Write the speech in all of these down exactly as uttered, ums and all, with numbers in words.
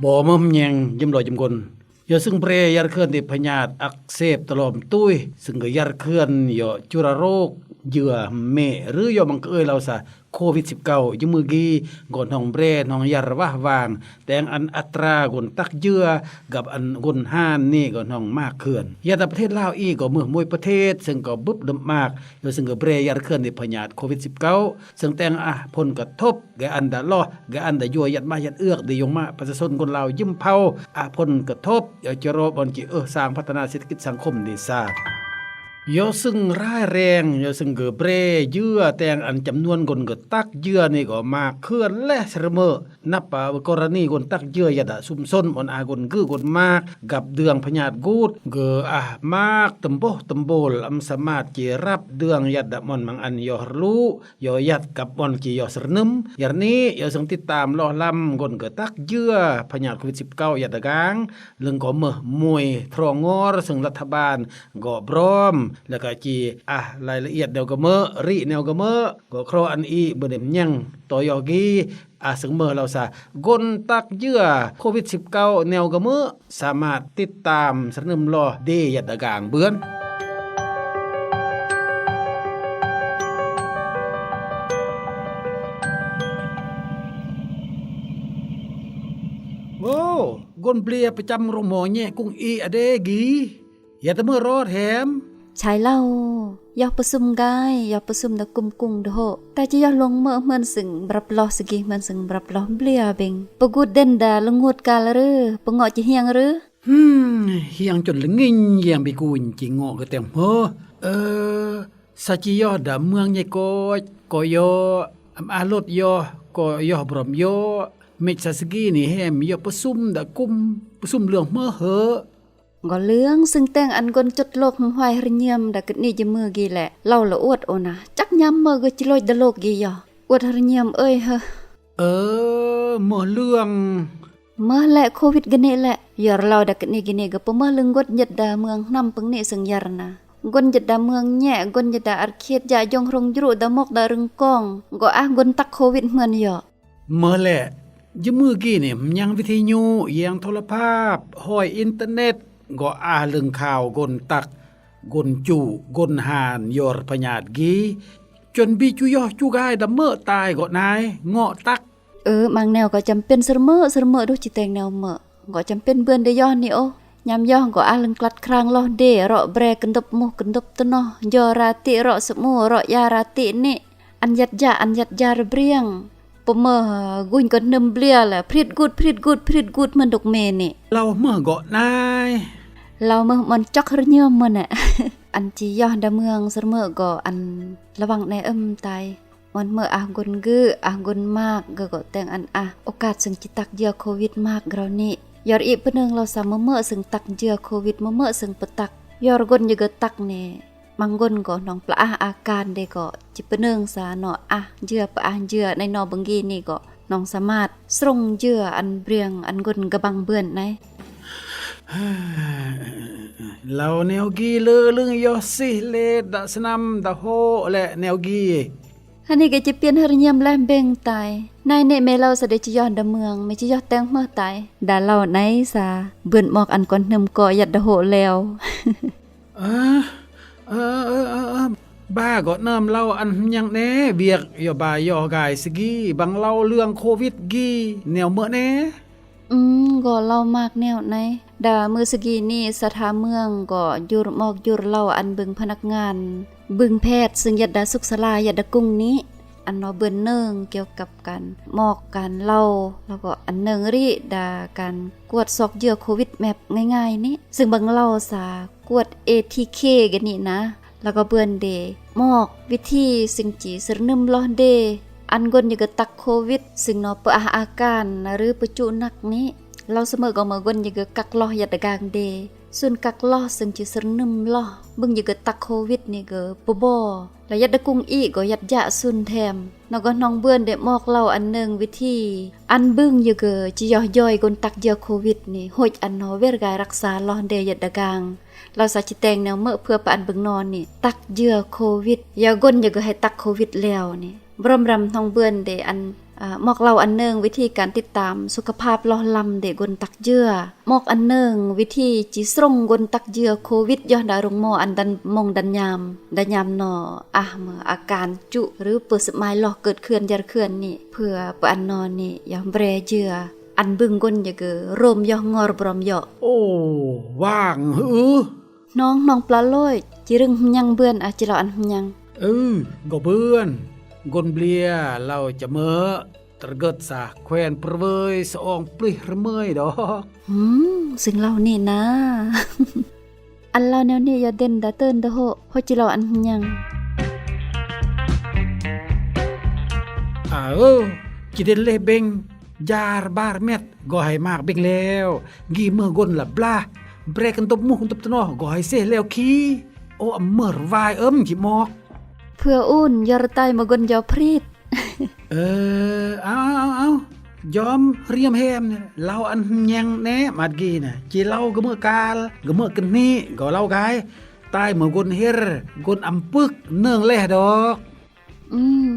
Bom mem nyeng jum lo jum gon. Yo sưng bre yar khön di panyat aksep tơlom tui, sưng ge yar khön yo chura rok, jua me rư yo mang kơ ơi lao sa Covid sipkau, jum mơ gi, gon hong bre, hong yar wah wang, teng an atra gon tak jua, gap an gon han ni gon hong mak khön. Ya da pơthet lao i go mơ môi pơthet, sưng go bŭp đơm mak, yo sưng ge bre yar khön di panyat Covid sipkau, sưng teng ah phun kơ thop, ge an da loh, ge an da jua yat mah yat ưk di yong mah, pơsasôn gon lao jum phao, ah phun kơ thop, yo chura rok gon chi ưh sang phatana sit kit sang khum di sat. Yo sưng rai reng, yo sưng ge bre, jua teng an chăm nuan gon ge tak jua ni go mak khön leh sơrmơ. Năp pa kôrani gon tak jua ya da sum son mon ah gon gư gon mak, gap dơng panyat gut, ge ah mak tơmboh tơmbol, am samat chi rap dơng ya da mon mang an yo hơrlu, yo yat gap mon chi yo sơrnơm, yar ni yo sưng ti tam loh lam gon ge tak jua, panyat Covid sipkau ya da gang, lưng go mơ môi throngor sưng lat haban, go brom, laka chi ah lai la yat neo ge mơ, ri neo ge mơ, go khro an i bơnem nyeng, to yo gi, ah sưng mơ lao sa, gon tak jua, Covid sipkau neo ge mơ, samat ti tam sơrnơm loh, di ya da gang bươn. Ô, gon blia pơchăm rong mo nhe kung i ade gi. Ya tơmơ rot hem. Chai lao, yoh pơsum gai, yoh pơsum da kum kung dơhô. Ta chi yoh lông mơ̆ hmưn sưng brăp loh, sigi hmưn sưng brăp loh blia beng. Pơgŭt den da lơngut kal rư, pơngoh chi hiang rư. Hmm, hiang chon lơngin yang bi kuñ chi ngoh ge teng hmơ. Ơ, sa chi yoh da mương nhe koch, ko yoh, am alot yoh, ko yoh brom yoh. Mech sa sigi ni hem, yoh pơsum da kum, pơsum lương hmơ hơ. Gô lương sưng teng ăn gôn chot lok hmhuai hơrnhiam đa kơt ni jơmư gi lĕ. Lau lơ uăt ôna. Chăk nham mơ gơ chi lôch đa lok gi yoh. Uăt hơrnhiam ơi hơ. Ơ, mơ lương. Mơ lĕ covid gơnê lĕ. Yor lau đa kơt ni gơnê gơ pơmơ lưng gôt njăt đa mương hnam pơng ni sưng yar na. Gôn njăt đa mương nhĕ, gôn njăt đa ar khiet ja jong hrong jrŭ đa mok đa rơngkong. Gô ah gôn tăk covid hmưn yoh. Mơ lĕ, jơmư gini, mơñang video, yang tholapap, hoi internet, gô ah lưng khao gôn tăk, gôn chu, gôn han, yor pơñat gi. Chon bi chu yoh chu gai đa mơ̆ tai gô nai, ngŏ tăk. Ơ, mang neo gô chăm pên sơrmơ̆, sơrmơ̆ đuh chi teng neo mơ̆. Gô chăm pên bươn đe yoh ni ôh. Nham yoh gô ah lưng klat khrang loh đe, rŏ bre kơndŭp muh kơndŭp tơnoh, jo rati rŏ sơmu, rŏ ya rati ni. Ăn yat ja, ăn yat ja rơbriăng. Pơmơ, guñ gô hnơm blia lĕ, phrit gut, phrit gut, phrit gut mơ̆n đŏk me ni. Lau mơh gô nai. Lau mơh mơ̆n chŏk hơrnhiam mơ̆n ă. Ăn chi yoh đa mương sơrmơ̆ gô ăn lawang nai ưm tai. Mơ̆n mơ̆ ah gôn gư, ah gôn mak, gơ gô teng ăn ah. Ôkat sưng chi tăk jia covid mak grao ni. Yor i pơnơ̆ng lau sa mơmơ̆ sưng tăk jia covid mơmơ̆ sưng pơtăk. Yor gôn jơgơ tăk ni. Mang gôn gô nong pla ah akan đe gô. Chi pơnơ̆ng sa no ah jia pơ ah jia nai no bơnggi ni gô. Nong samat. Srong jia ăn briăng ăn gôn gơbang bươn nai. Lau neo gi lơ lưng yoh sih lĕ đa sơnăm đa hô lĕ neo gi. Hăn ni gơ chi pên hơrnhiam leh beng tai. Nai ni me lau sa đe chi yoh đa mương, me chi yoh teng mơh tai. Đa lau nai sa, bươn mok ăn kon hnơm kô yat đa hô leo. Ơ, ơ, ơ, ơ, ơ. Ba gô nơm lau ăn hmnhăng ne, biăk yo ba yo gai sigi, bang lau lương covid gi, neo mơ̆ ne? Ưm, gô lau mak neo nai. Đa mơ sigi ni sat ha mương gô jur mok jur lau ăn bưng phanakngan. Bưng phet sưng yat đa suk sala yat đa kung ni. Ăn no bươn nơ̆ng keo kăp kan mok kan lau. Lau gô ăn nơ̆ng ri đa kan kuat sok jia covid mep ngai ngai ni. Sưng bang lau sa kuat A T K gơ ni na. Lau gô bươn đe mok, wit thi sưng chi sơrnơ̆m loh đe. Ăn gôn jơgơ tăk covid, sưng no pơ ah akan, na rư pơchu năk ni. Lau sơmơ̆ gô mă gôn jơgơ kăk loh yat đa gang đe. Sun kăk loh sưng chi sơrnơ̆m loh. Bưng jơgơ tăk covid ni gơ pơbo. Lau yat đa kung i gô yat ja sun them. Na gô nong bươn đe mok lau ăn nơ̆ng wit thi. Ăn bưng jơgơ chi yoh joi gôn tăk jia covid ni. Hôch ăn no wer gai raksa loh đe yat đa gang. Lau sa chi teng neo mơ̆ phua pă ăn bưng no ni. Tăk jia covid. Ya gôn jơgơ hei tăk covid leo ni. Brom ram nong bươn đe ăn, อ่า หมอกเล่าอันนึ่งวิธีการติดตามสุขภาพล้อลำเดะคนตักเจือ หมอกอันนึ่งวิธีจิสรงคนตักเจือโควิด ย่อดารุงหมออันดันมงดันยาม ดันยามหนอ อ่ะ เมื่ออาการจุหรือเปิดสมัยล้อเกิดเคลื่อนยาเคลื่อนนี่ เพื่อเปออันนอนี่ ย่อแบรเจือ อันบึงคนจะเกอโรมย่องอรบรอมย่อ โอ้ ว่างหือ น้อง น้องปลาโลย จิรึงหยังเบือน อ่ะ จิเล่าอันหยัง เออ ก็เบือน คนเบลีย เล่าจะเมอ ตระเกิดสะแควนเปรยสะอองปลิหระเมยดอก หืม ซึ่งเล่านี่นะ อันเล่าแนวนี้อย่าเด่นดาเตินดาโห โหจิเล่าอันหยัง อ่า เออ จิเด่นเลยเบง ยาระบาดเม็ด ก็ให้มากเบงแล้ว กี่เมื่อคนละบลา เบรกกันตบมุกตบตะนอ ก็ให้เสียแล้วขี้ โอ้ อำเมอร์วายเอิ้มขี้หมอก เพื่ออุ่นยอรตายมาก่อนยอพรีด เออ เอา เอา เอา ยอมเรียมแฮมเนี่ย เล่าอันแยงแน่ มาดกี้น่ะ จีเล่าก็เมื่อกาล ก็เมื่อกันนี้ ก็เล่ากาย ตายเมื่อก่อนเฮร ก่อนอำปึก เนื่องแลดอก อืม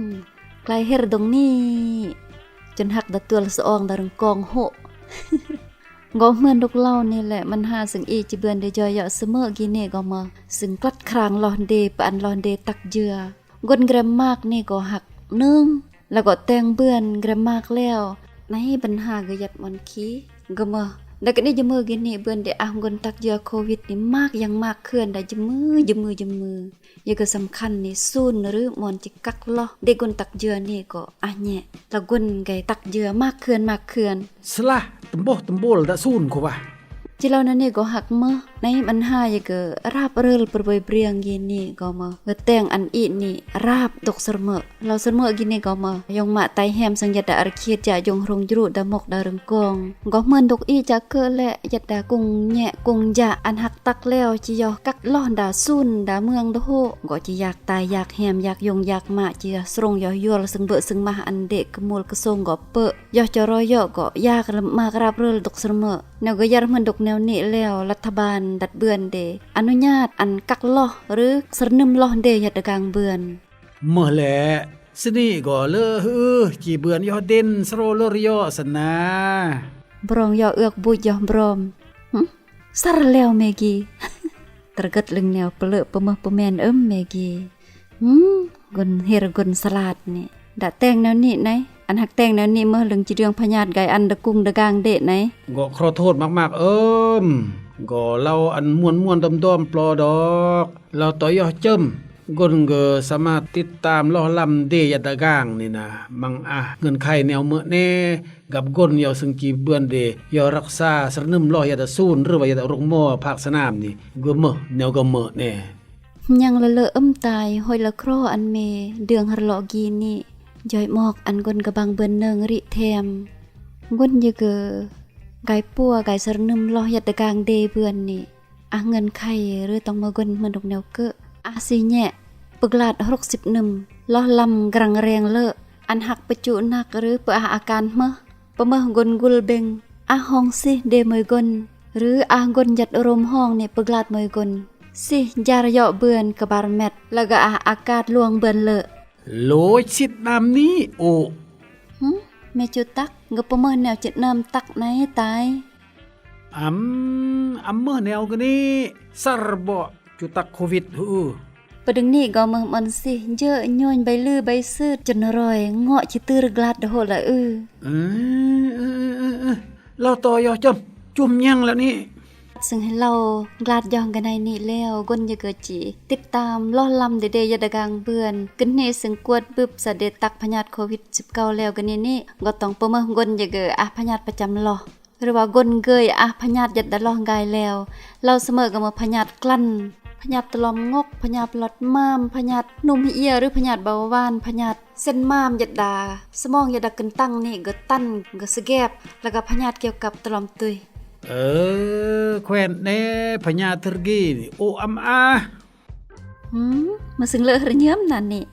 ไกลเฮรดงนี่ จนหักดาตัวละสะอองดาเริงกองโห ก็เหมือนดอกเหล้านี่แหละ มันหาซึ่งอีจิเบือนได้ย่อยเหยาะเสมอกี้นี่ก็มา ซึ่งกลัดครางลอเด ปะอันลอเดตักเจือ ก่อนแกรมมากนี่ก็หักนึ่ง แล้วก็แต่งเบือนแกรมมากแล้ว ในปัญหาก็ยัดมันขี้ ก็มา ดักนี้จะมือกี้นี่เบือนได้อ่ะก่อนตักเจือโควิดนี่มากยังมากเคลื่อนได้จะมือจะมือจะมือ ยาก็สำคัญนี่ซูนหรือมอนจิกักลอ เดะก่อนตักเจือนี่ก็อ่ะเนี่ย ตะก่อนไก่ตักเจือมากเคลื่อนมากเคลื่อน สละ ตำบอตำบลดะซูนเขาว่า จิเล่านั่นนี่ก็หักเมอ ในมันหายาก็ราบเริลเปรยเปรียงกี้นี่ก็มา ก็แต่งอันอีนี่ราบดอกเสมอ เล่าเสมอกี้นี่ก็มา ยองมาไตแฮมสังยัดดาอาเขียดจะยองโฮงจรูดาหมกดาเริงกอง ก็เหมือนดอกอีจะเกอแหละ ยัดดากุงแหยะกุงจะอันหักตักแล้ว จิยอกักลอดาซูนดาเมืองดาโห ก็จิอยากตายอยากแฮมอยากยงอยากมา จิยอสรงยอยอลซึ่งเบอะซึ่งมาอันเดะกะมูลกะทรงก็เปอะ ยอจอรอยอก็อยากละมากราบเริลดอกเสมอ แนวก็ยาเหมือนดอกแนวนี้แล้ว รัฐบาลดัดเบือนเด อนุญาตอันกักลอ หรือสะนึ่มลอเด ยัดดากางเบือน เมื่อแหละ สนี่ก็เลอะหือ จีเบือนยอเด่นสโรเลอรยอสนา บรองยอเอือกบุยยอบรอม หึ สารแล้วเมกี้ ตระกัดลึงแนวเปลอะปะเมอปะแมนเอิมเมกี้ หึ ก่อนเฮรก่อนสลาดนี่ ดะแต่งแนวนี้ไหน อันหักแต่งแนวนี้เมอลึงจีเดืองพญาติไก่อันดะกุงดะกางเดะไหน ก็ขอโทษมากๆ เอิม ก็เล่าอันม่วนๆ ดอมๆ ปลอดอก เล่าต่อยอเจิม ก่อนก็สามารถติดตามลอลำเดะยัดดากางนี่นะ มังอ่ะ เงื่อนไขแนวเมอแน่ กับก่อนยอซึ่งจีเบือนเดะ ยอรักษาสะนึ่มลอยัดดาซูน หรือว่ายัดดาโรงหมอภาคสนามนี่ ก็เมอ แนวก็เมอแน่ ยังละเลอะเอิมตาย ห้อยละเคราะห์อันเม เดืองหะเลาะกี้นี่ ย่อยหมอกอันก่อนกะบังเบือนเนิงริแถม ก่อนยาเกอ กายปัวกายสะนึ่มลอยัดดากางเดะเบือนนี่ อ่ะเงื่อนไขหรือต้องมาก่อนเหมือนดอกแนวเกอะ อ่ะสิแหยะ ปึกลาดหกสิบนึ่ม ลอลำกรังแรงเลอะ อันหักปะจุหนักหรือเปอะอ่ะอาการเมอ ปะเมอก่อนกุลเบง อ่ะห้องสิเดะเมยก่อน หรืออ่ะก่อนยัดโรมห้องนี่ปึกลาดเมยก่อน สิยาระยอเบือนกะบาลแมต แล้วก็อ่ะอากาศลวงเบือนเลอะ โลยสิทธิ์นำนี้ โอ้ หึ เมจุตัก ก็ปะเมอแนวจิตนำตักไหนตาย อำ อำเมอแนวก็นี้ สารบ่จุตักโควิดหือ ปะดึงนี้ก็เมอมันสิ เยอะโยนใบลือใบซืดจนรอย เงาะจิตือกลาดโหละอือ เออ เออ เออ เออ เออ เล่าต่อยอจม จุ่มยังแล้วนี่ ซึ่งให้เล่ากลาดยองกันในนี้แล้ว ก่อนยาเกอจี ติดตามลอลำเดะเดะยัดดากางเบือน กึ่นนี้ซึ่งกวดบึบสะเดะตักพญาธิโควิดสิบเก้าแล้วกันนี้นี่ ก็ต้องปะเมอก่อนยาเกออ่ะพญาธิประจำลอ หรือว่าก่อนเกยอ่ะพญาธิยัดดาลองกายแล้ว เล่าเสมอก็เมอพญาธิกลั่น พญาธิตะลอมงก พญาธิหลอดม้าม พญาธิหนุ่มเอี้ย หรือพญาธิเบาหวาน พญาธิเส้นม้ามยัดดา สมองยัดดากึนตังนี่ก็ตันก็สะแกบ แล้วก็พญาธิเกี่ยวกับตะลอมตุย เออ แควนแน่ พญาธิเทอร์กี้นี่ โออัมอา หืม มาซึ่งเลอะหรือเยิ่มนั่นนี่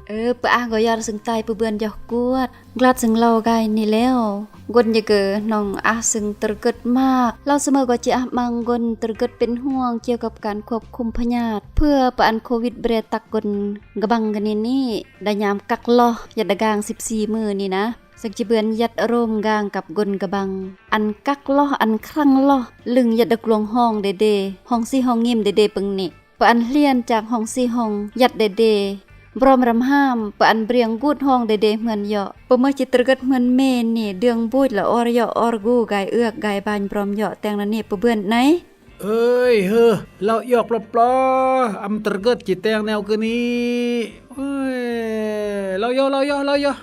Ơ, pơ ah gô yar sưng tai pơbươn yoh kuat. Glad sưng lao gai ni leo. Gon yage nong ah sưng tơrgơt mă. Lao sơmơ gô chi ah mang gon tơrgơt pơhuang cio găp kan khup khum pơnhat. Pơ pơ ăn Covid bre tăk gon gơbang gơni ni. Đa nham kăk loh, yat đa gang sip si mơ ni na. Săk chi bươn yat rom gang kăp gon gơbang. Ăn kăk loh, ăn krang loh. Lưng yat đa kluang hong đê đê. Hong si hong ngim đê đê pơng ni. Pơ ăn hlian chang hong si hong yat đê đê. Brom răm ham, pơ ăn briăng gut hong đê đê hmưn yŏ. Pơmơh chi tơrgơt hmưn me ni, dơng buch la or yŏ, or gu gai ưk, gai banh brom yŏ, teng na ni pơbươn nai. Ơi, hơ, lao yŏk plo plo, ăm tơrgơt chi teng neo kơ ni. Ơi, lao yŏ, lao yŏ, lao yŏ.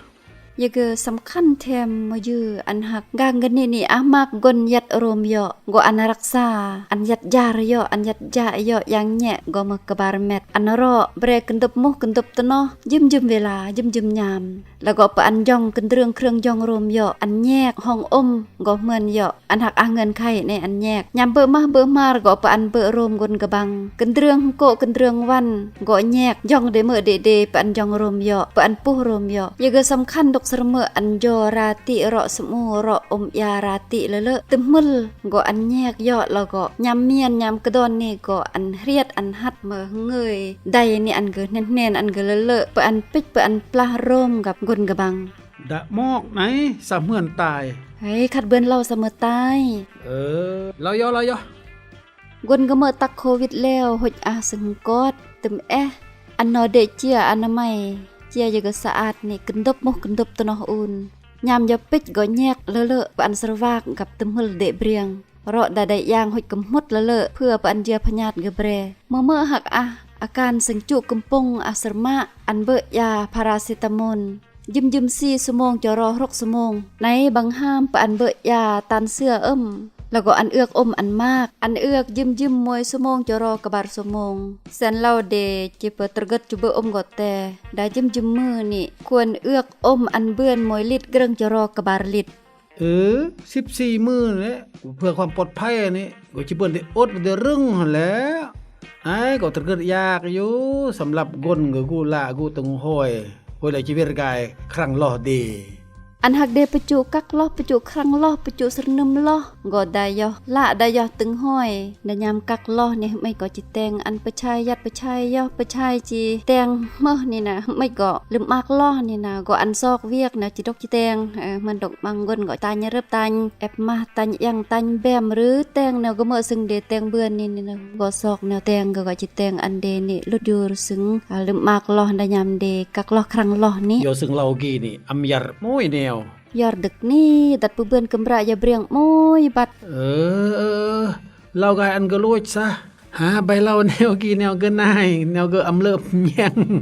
Yage săm khăn thêm mơ jư ăn hăk. Gang gơni ni ah mă gon yat rom yŏ. Gô ăn răk sa. Ăn yat jar yŏ, ăn yat ja yŏ, yang nhẹ gô mă kơbar met. Ăn rŏ, bre kơndŭp muh, kơndŭp tơnoh. Jŭm jŭm wela, jŭm jŭm nham. La gô pơ ăn jong, kơndrơng krơng jong rom yŏ. Ăn nhek, hong ôm, gô hmưn yŏ. Ăn hăk ah ngơn khai ne ăn nhek. Nham bơ̆ mah bơ̆ hmar gô pơ ăn bơ̆ rom gon gơbang. Kơndrơng hơkŏ kơndrơng wan gô nhek. Jong đê mơ̆ đê đê pơ ăn jong rom yŏ. Pơ ăn puh rom yŏ. Yage săm khăn đŏk sơrmơ̆ ăn jo ra tĭ rŏ sơmu rŏ ôm ia ra tĭ lơlơ̆. Tơhmưl gô ăn nhek yŏ la gô. Nham mian nham kơdon ni gô ăn hriet ăn hăt mơ hngơi. Đai ni ăn gơ hnen hnen ăn gơ lơlơ̆. Pơ ăn pĭch pơ ăn plah rom găp gon gơbang. Đa mok nai sa hmưn tai. Hei, khăt bươn lao sa mơ tai. Ơ, lao yŏ, lao yŏ. Gon gơmơ̆ tăk Covid leo, hŭch ah sưng kot, tơm eh. Ăn no đê chia, ăn no mai. Chia yage saat ni, kơndŭp muh, kơndŭp tơnoh un. Nham yŏ pĭch gô nhek lơlơ̆, pơ ăn sơrvak găp tơhmưl đê briăng. Rŏ đa đai yang hŭch kơmhŭt lơlơ̆, pơ pơ ăn jia pơnhat gơ bre. Mơmơ̆ hăk ah, akan sưng chu kơmpong ah sơrmă, ăn bơ̆ ia paracetamol. Jŭm jŭm si sơmong choro hrŏk sơmong. Nai bang ham pơ ăn bơ̆ ia tan sưa ôm. La gô ăn ưk ôm ăn mak. Ăn ưk jŭm jŭm môi sơmong choro kơbar sơmong. Sen lao đê chi pơ tơrgơt chu bơ̆ ôm gô te. Đa jŭm jŭm mơ ni. Kuan ưk ôm ăn bươn môi lit grơng choro kơbar lit. Ơ, sip si mơ lĕ, gu pơhơk hom pot phai ni, gu chi bươn đe ôt đe rơng lĕ. Ai, gô tơrgơt yak yu, săm lăp gon gơ gu la gu tơng hoi. Hoi la chi wir gai krang loh đê. Ăn hăk đe pơchu kăk loh, pơchu krang loh, pơchu sơrnơm loh. Gô đa yoh, la đa yoh tơng hoi. Đa nham kăk loh ni hmei gô chi teng ăn pơchai yat pơchai yoh pơchai chi teng hmeh ni na hmei gô. Lơm ak loh ni na gô ăn sok wiek na chi dŏk chi teng, ơ, hmăn dŏk mang gon gô tanh rơp tanh, ep mah tanh iăng tanh bem rơ teng neo gơmơ̆ sưng đê teng bươn ni ni na gô sok neo teng gô gô chi teng ăn đê ni lut jur sưng, ơ, lơm ak loh đa nham đê kăk loh krang loh ni. Yo sưng lao gi ni, ăm yar môi neo. Yar dêk ni, dat pơbươn kơmra ya briăng môi bat. Ơ, ơ, lao gai ăn gơ luch sa. Ha, bai lao neo gi neo gơ nai, neo gơ ăm lơp nheng.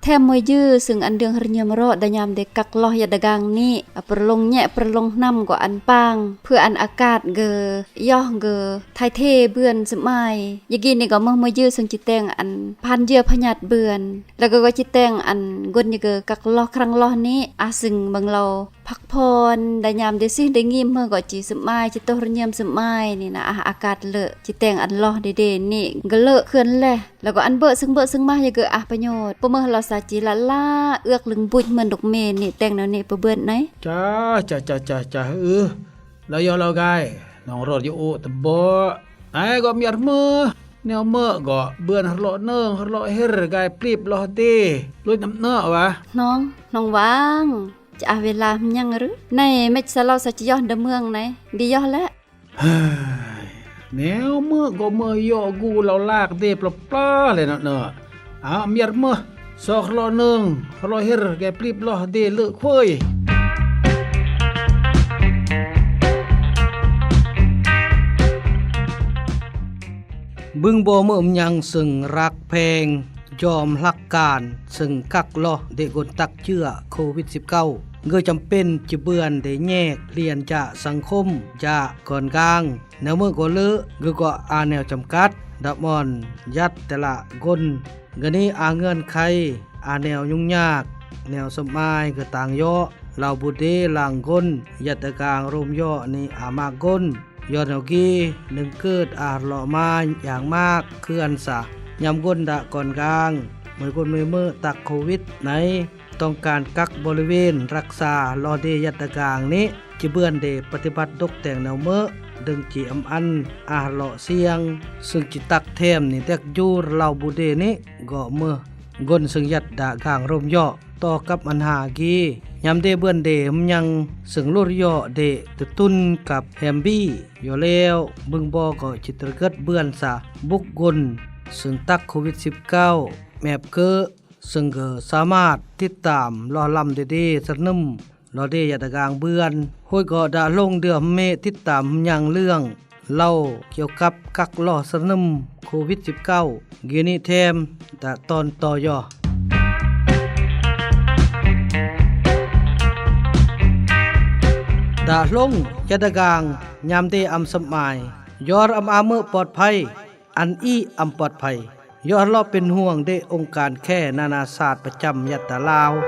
Thêm môi jư, sưng ăn đương hơr nhiêm rŏ, đa nham đê kăk loh ya đa gang ni. A, pơrlong nhẹ, pơrlong hnam gô ăn pang. Pơ ăn akat gơ, yoh gơ, thay thế bươn sơmai. Ya gi ni gô mơh môi jư, sưng chi teng ăn phan jia pha nhat bươn. La gơ gô chi teng ăn gon ya gơ kăk loh krang loh ni, a sưng bang lao. Phak phon, đa nham đê sih đê ngim mơh gô chi sơmai, chi toh rơnhiam sơmai ni na ah akat lơ, chi teng ăn loh đê đê ni, gơ lơ khưn leh. La gô ăn bơ̆ sưng bơ̆ sưng mah ya gơ ah pơñot. Pơmơh lao sa chi la la, ưk lưng buch mơ̆n dŏk me ni, teng nao ni pơbươn nai. Cha, cha, cha, cha, cha, ư. Lao yo lao gai, nong rot yo u tơbơ̆. Ai gô miar mơh, neo mơ̆ gô, bươn hơrlok nơng, hơrlok hir, gai plip loh đê. Luch năm nơ̆ wa. Nong, nong wang. Chah wela mnyang rư. Nai, mech sa lao sa chi yoh đa mương nai. Bi yoh lĕ. Hai, neo mơ̆ gô mơ̆ yo gu lao lak đê plop plop lĕ nơ̆ nơ̆. A, miar mơh. Sok hơrlok nơng, hơrlok hir, gai plip loh đê lơ khuê. Bưng bô mơ̆ mnyang sưng răk pheng. Jom hlak kan sưng kăk loh đê gon tăk chưa Covid sip kâu. Gơ chăm pên chibưan đê nhek lian jă săng khôm jă kon gang. Neo mơ̆ gô lơ gơ gô a neo chăm kăt đăp mon yat tơlă gon. Gơ ni a ngơn khay a neo nhung nhak neo sơmai gơ tang yŏ lao bu đê lang gon yat tơgang rôm yŏ ni a mă gon. Yor neo gi, nưng kơt a hơrlok mañ, yang mak, khưan sa. Nhăm gon đă kon gang, Môi gon môi mơ tak Covid nai tong kan kak boliwen raksa lo de yat dagang ni, chi bươn de patibat dok teng nau mơ, dơng chi âm ăn, ah lo siang, sưng chi tak thêm ni tek jur lau bu de ni, gŏ mơ gon sưng yat dagang rom yŏ. To kăp ăn ha gi, ñam de bươn de hơmñang sưng lur yŏ de tơtun kăp hembi, yoleo bưng bo gŏ chi tơrgơt bươn sa bŭk gon sưng tak Covid sipkau, mep kơ sưng gơ samat tittam lo lam de de sơrnơm lo de yat dagang bươn. Hôi gŏ đa hlong dơm mê tittam hơmñang lương lau kiêu kăp kak lo sơrnơm Covid sipkau gini thêm đa ton to yo. Đa hlong yat dagang ñam de âm sâm mai, yor âm a mơ pọt phay, ăn i âm pọt phay. Yor lo pên huang de ong kan khe nana sat pơchăm yat ta lao.